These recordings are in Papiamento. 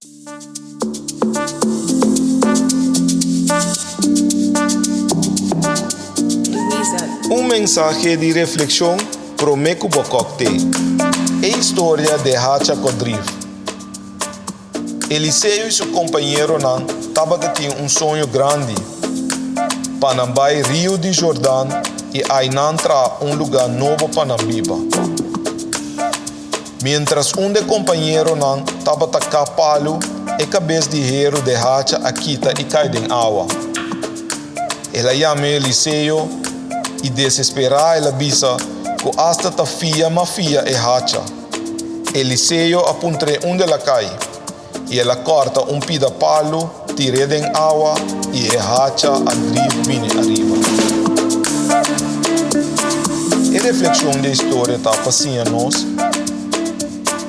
Un mensahe di reflekshon promé ku bo kòk te. E historia de hacha kòdrif. Eliseo i su kompañeronan tabata tin un soño grandi, pa nan bai Riu di Jordan i ainan traha un lugá nobo pa nan biba. Miéntras un de kompañeronan tabata kap palu, e kabes di heru de hacha a kita i kai den awa. El a yama Eliseo i desesperá el a bisa ku asta ta fia ma fia e hacha. Eliseo a puntr'é unda el a kai, i el a kòrta un pida palu, tir'é den awa, i e hacha a drif bini ariba. E reflekshon di e historia ta pa siña nos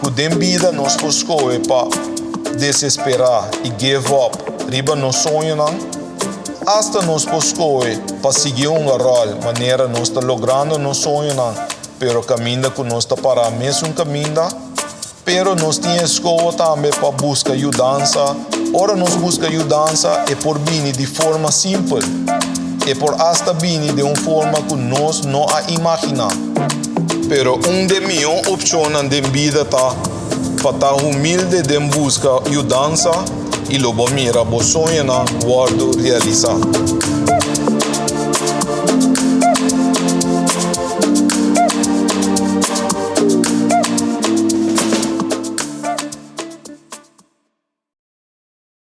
ku den bida nos por skohe pa desesperá i give up riba nos soñonan, asta nos por skohe pa sigui hunga ròl manera nos ta logrando nos soñonan pero kaminda ku nos ta pará mesun kaminda. Pero nos tin e skoho tambe pa buska yudansa. Ora nos buska yudansa, e por bini di forma simpel. E por asta bini den un forma ku nos no a imaginá. Pero un den mihó opshonnan den bida ta pa ta humilde den buska yudansa i lo bo mira bo soñonan wòrdu realisá.